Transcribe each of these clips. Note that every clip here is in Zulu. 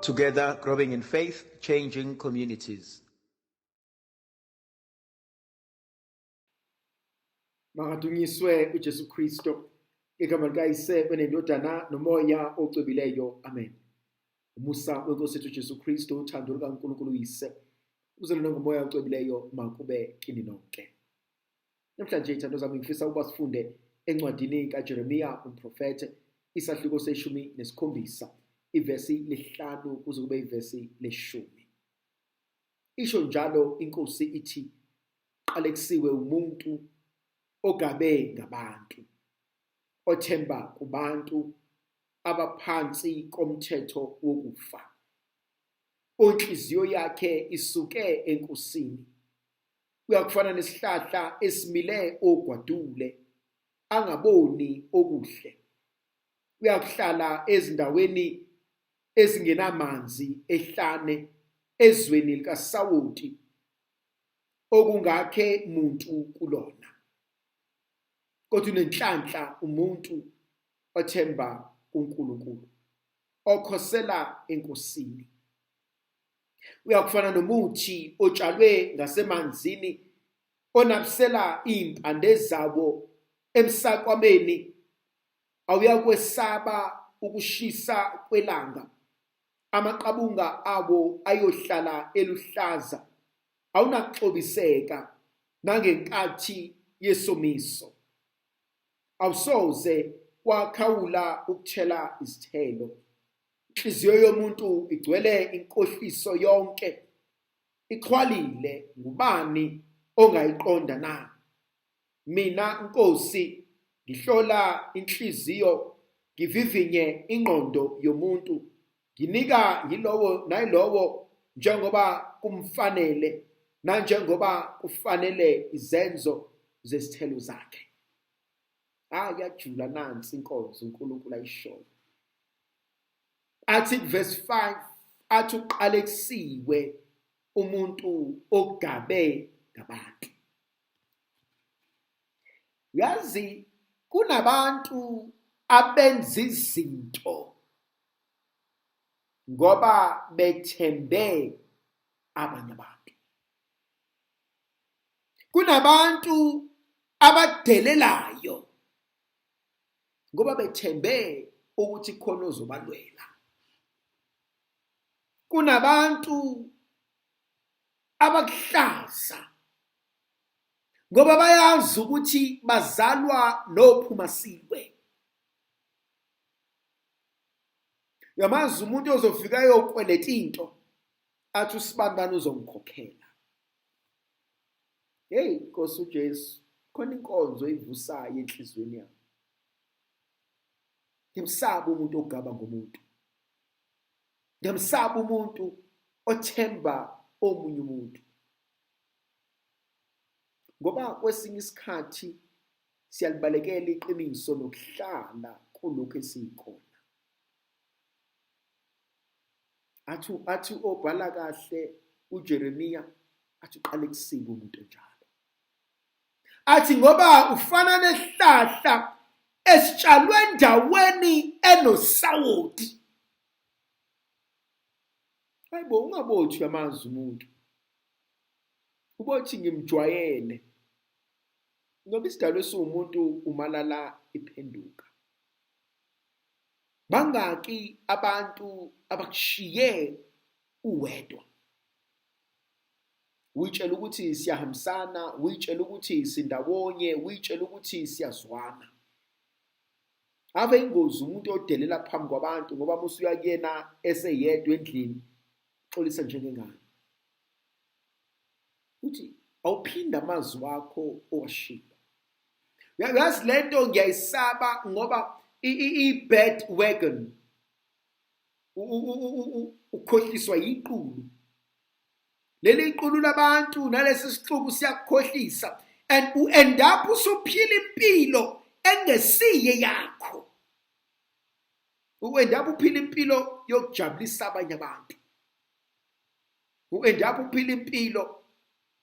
Together, growing in faith, changing communities. Makadunyiswe uJesu Kristo igama likayise benendodana nomoya ocwebileyo. Amen. Umusa wenkosi yethu uJesu Kristo, uthando lukaNkulunkulu uyise, uzelwe ngomoya ocwebileyo makube kini nonke. Namhlanje ithando zami ngifisa ukuba sifunde encwadini kaJeremiya umprofethe isahluko seshumi nesikhombisa ivesi lesihlanu kuze kube ivesi leshumi. Isho njalo inkosi ithi qalekisiwe umuntu ogabe ngabantu othemba kubantu abaphansi komthetho wokufa onhliziyo yakhe isuke enkosini uyakufana nesihlahla esimile ogwadule angaboni okuhle uyakuhlala ezindaweni ezingenamanzi ehlane ezweni likasawoti okungakhe muntu kulona kodwa unenhlanhla umuntu othemba kuNkulunkulu okhosela enkosini uyakufana nomuthi otshalwe ngasemanzini onabisela iy'mpande zawo emsakwameni awuyakwesaba ukushisa kwelanga amaqabunga awo ayohlala eluhlaza awunakuxobiseka nangenkathi yesomiso awusoze wakhawula ukuthela izithelo inhliziyo yomuntu igcwele inkohliso yonke ixhwalile ngubani ongayiqonda na mina nkosi ngihlola inhliziyo ngivivinye ingqondo yomuntu nginika yilowo nayilowo njengoba kumfanele nanjengoba kufanele izenzo zesithelo zakhe. Hayi yajula nansi inkonzo uNkulunkulu ayishoyo. Athi verse 5 athi uqalekisiwe umuntu ogabe ngabantu. Yazi kunabantu abenza izinto ngoba bethembe abanye abantu. Kunabantu abadelelayo ngoba bethembe ukuthi khona ozobalwela. Kunabantu abakuhlaza ngoba bayazi ukuthi bazalwa nophuma silwe. Uyamazi umuntu ozofika ayokweleta into athi usibanibani uzongikhokhela. Hey Nkosi uJesu, khona inkonzo oyivusayo enhliziyweni yami. Ngiyamsaba umuntu ogaba ngomuntu. Ngiyamsaba umuntu othemba omunye umuntu. Ngoba kwesinye isikhathi siyalibalekela iqiniso nokuhlala kulokhu esiyikona. Athi athi obhala kahle uJeremiya athi uqalekisiwe umuntu onjalo. Athi ngoba ufana nesihlahla esitshalwe endaweni enosawoti. Hayibo ungabothi uyamazi umuntu. Ubothi ngimjwayele. Ngoba isidalwa esiwumuntu umalala iphenduka. Bangaki abantu abakushiye uwedwa? Uyitshela ukuthi siyahambisana, uyitshela ukuthi sindawonye, uyitshela ukuthi siyazwana. Ave ingozi umuntu odelela phambi kwabantu ngoba uma usuya kuyena eseyedwa endlini xolisa njengengane. Uthi awuphinde amazwi wakho owashilo. Uyazi lento ngiyayisaba ngoba i-bad wagon ukhohliswa yiqulu. Leli iqulu labantu nalesi sixuku siyakukhohlisa and u end up usuphila impilo engesiye yakho. U end up uphila impilo yokujabulisa abanye abantu. U end up uphila impilo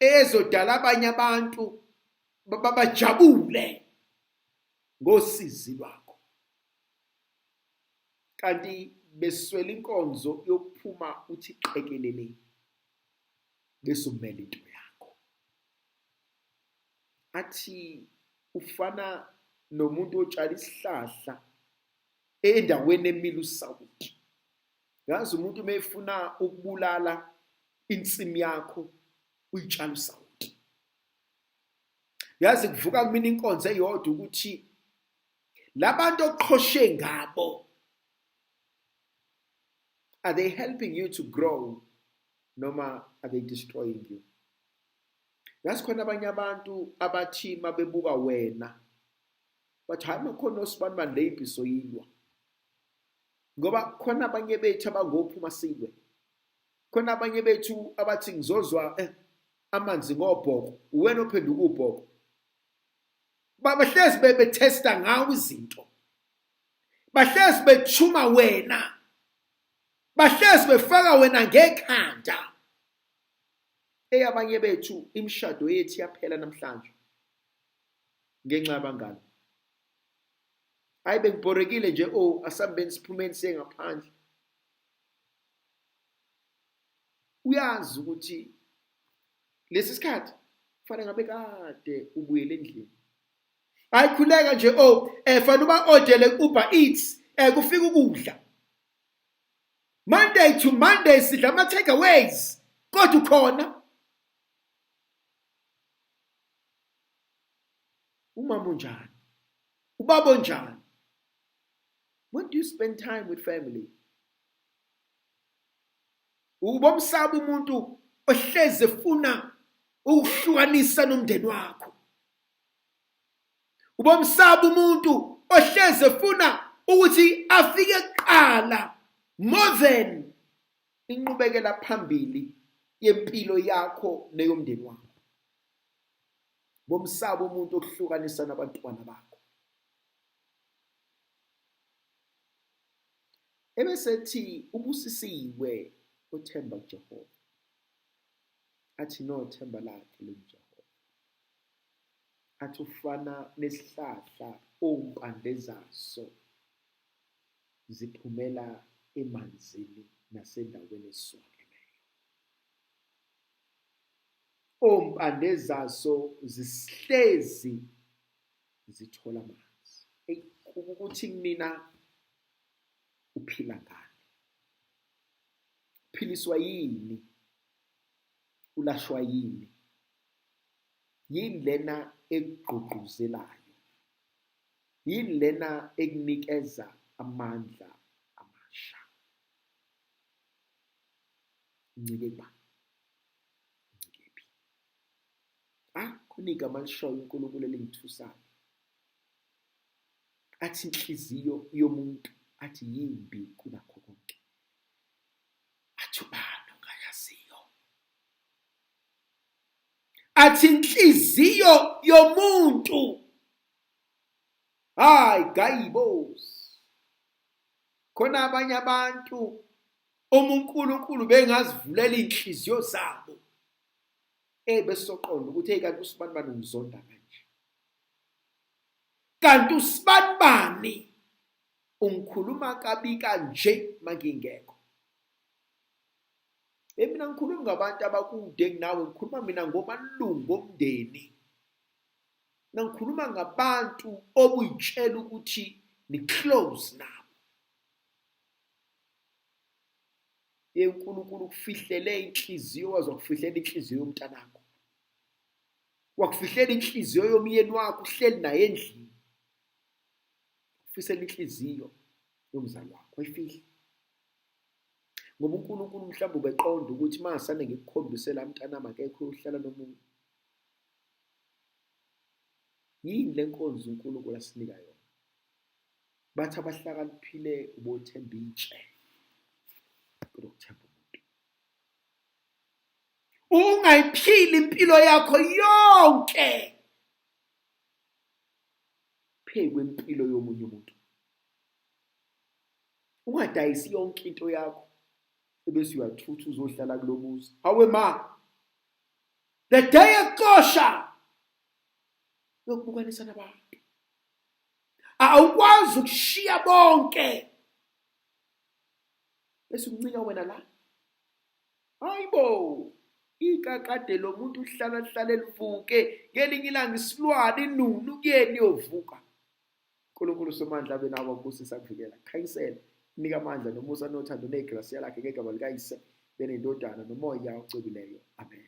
ezodala abanye abantu bajabule ngosizi lwakho. Kanti beswele inkonzo yokuphuma uthi qekelele bese umela into yakho. Athi ufana nomuntu otshala isihlahla endaweni emila usawoti. Yazi umuntu uma efuna ukubulala insimu yakho uyitshala usawoti. Yazi kuvuka kumina inkonzo eyodwa ukuthi labantu oqhoshe ngabo, are they helping you to grow noma are they destroying you? Yazi khona abanye abantu abathi mabebuka wena bathi hayi makhona osibanibani le impi soyilwa, ngoba khona abanye bethu abangophuma silwe, khona abanye bethu abathi ngizozwa amanzi ngobhoko, uwena ophenduka ubhoko. Bahlezi bethesta ngawo izinto, bahlezi bethuma wena, bahlezi befaka wena ngekhanda. Eyabanye bethu imishado yethu yaphela namhlanje ngenxa yabangani. Hayi bengibhorekile nje, oh asambeni siphumeni siye ngaphandle. Uyazi ukuthi lesi sikhathi kufanele ngabe kade ubuyele endlini. Hayi khuleka nje, oh fanele uba ordele ku-Uber Eats, kufika ukudla. Monday to Monday sidla ama takeaways kodwa ukhona. Umama unjani? Ubaba onjani? When do you spend time with family? Ubomsaba umuntu ohleze efuna ukuhlukanisa nomndeni wakho. Ubomsaba umuntu ohleze efuna ukuthi afike kuqala more than inqubekela phambili yempilo yakho neyomndeni wakho. Bomsaba umuntu okuhlukanisa nabantwana bakho. Ebesethi ubusisiwe othemba kuJehova, athi nothemba lakhe linguJehova, athi ufana nesihlahla ompande zaso ziphumela emanzini nasendaweni eswakemeyo, ompande zaso zisihlezi zithola amanzi. Eyi, ukuthi mina uphila ngani, uphiliswa yini, ulashwa yini, yini lena ekugqugquzelayo, yini lena ekunikeza amandla amasha. Uncike kubani? Uncike phi? Khona igama alishoyo uNkulunkulu elingithusayo, athi inhliziyo yomuntu athi yimbi kunakho konke, athi ubani ongayaziyo, athi inhliziyo yomuntu hayi gayibos. Khona abanye abantu uma uNkulunkulu bengazivulela inhliziyo zabo, besoqonda ukuthi hey kanti usibanibani ungizonda kanje, kanti usibanibani ungikhuluma kabi kanje mangingekho. Mina ngikhuluma ngabantu abakude kunawe, ngikhuluma mina ngomalungu omndeni. Mina ngikhuluma ngabantu obuyitshela ukuthi ni close nabo. UNkulunkulu ukufihlele inhliziyo, waze wakufihlela inhliziyo yomntanakho, wakufihlela inhliziyo yomyeni wakho uhleli naye endlini, ufisela inhliziyo yomzali wakho wayifihla. Ngoba uNkulunkulu mhlawumbe ubeqonda ukuthi masane ngikukhombise la mntanami akekho uyohlala nomunye. Yini le nkonzo uNkulunkulu asinika yona? Bathi abahlakaniphile ubothemba itshe kunokuthemba umuntu. Ungayiphili impilo yakho yonke phezu kwempilo yomunye umuntu. Ungadayisi yonke into yakho ebese uyathutha uzohlala kulo muzi. Hawe ma, the day ekosha yokubukanisa nabantu, awukwazi ukushiya bonke. Bese uncika wena la. Hayibo! Ikakade lo muntu uhlala hlale livuke ngelinye ilanga isilwane inunu kuyena iyovuka. uNkulunkulu somandla abe nawe akubusisa akuvikela khanyisela nika amandla nomusa nothando negrasiya lakhe ngegama likayise benendodana nomoya ocwebileyo. Amen.